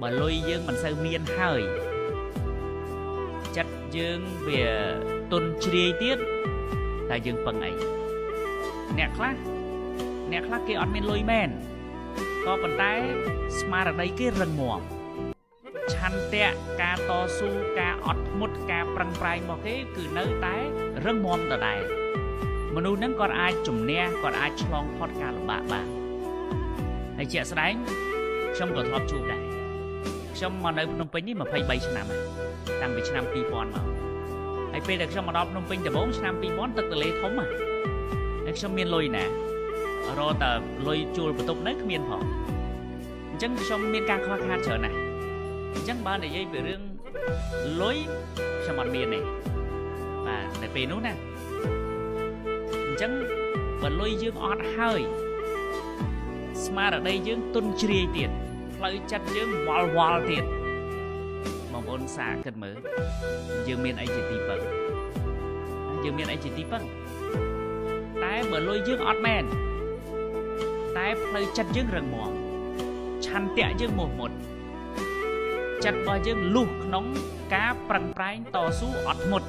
បើលុយយើងមិនសូវមានហើយចិត្តយើងវាទន់ជ្រាយទៀតតែយើងពឹងអីអ្នកខ្លះអ្នកខ្លះគេអត់មានលុយមែនក៏ប៉ុន្តែស្មារតីគេរឹងមាំឆន្ទៈការតស៊ូការអត់ធ្មត់ការប្រឹងប្រែងរបស់គេគឺនៅតែរឹងមាំដដែលមនុស្សហ្នឹងគាត់អាចជំនះគាត់អាចឆ្លងផុតការលំបាកបានហើយជាក់ស្ដែងខ្ញុំក៏ធ្លាប់ជួបដែរខ្ញុំមកនៅភ្នំពេញនេះ23ឆ្នាំហើយតាំងពីឆ្នាំ2000មកហើយពេលដែលខ្ញុំមកដល់ភ្នំពេញដំបូងឆ្នាំ2000ទឹកទន្លេធំហ៎ហើយខ្ញុំមានលុយណារកតែលុយជួលបន្ទប់នៅគ្មានផងអញ្ចឹងខ្ញុំមានការខ្វះខាតច្រើនណាស់អញ្ចឹងបើនិយាយពីរឿងលុយខ្ញុំអត់មានទេបាទនៅពេលនោះណាអញ្ចឹងបើលុយយើងអត់ហើយស្មារតីយើងទន់ជ្រាយទៀតផ្លូវចិត្តយើងវល់វល់ទៀតបងប្អូនសាកគិតមើលយើងមានអីជាទីពឹងយើងមានអីជាទីពឹងតែបើលុយយើងអត់មែនតែផ្លូវចិត្តយើងរឹងមាំឆន្ទៈយើងមោះមុតចិត្តរបស់យើងលុះក្នុងការប្រឹងប្រែងតស៊ូអត់ធ្មត់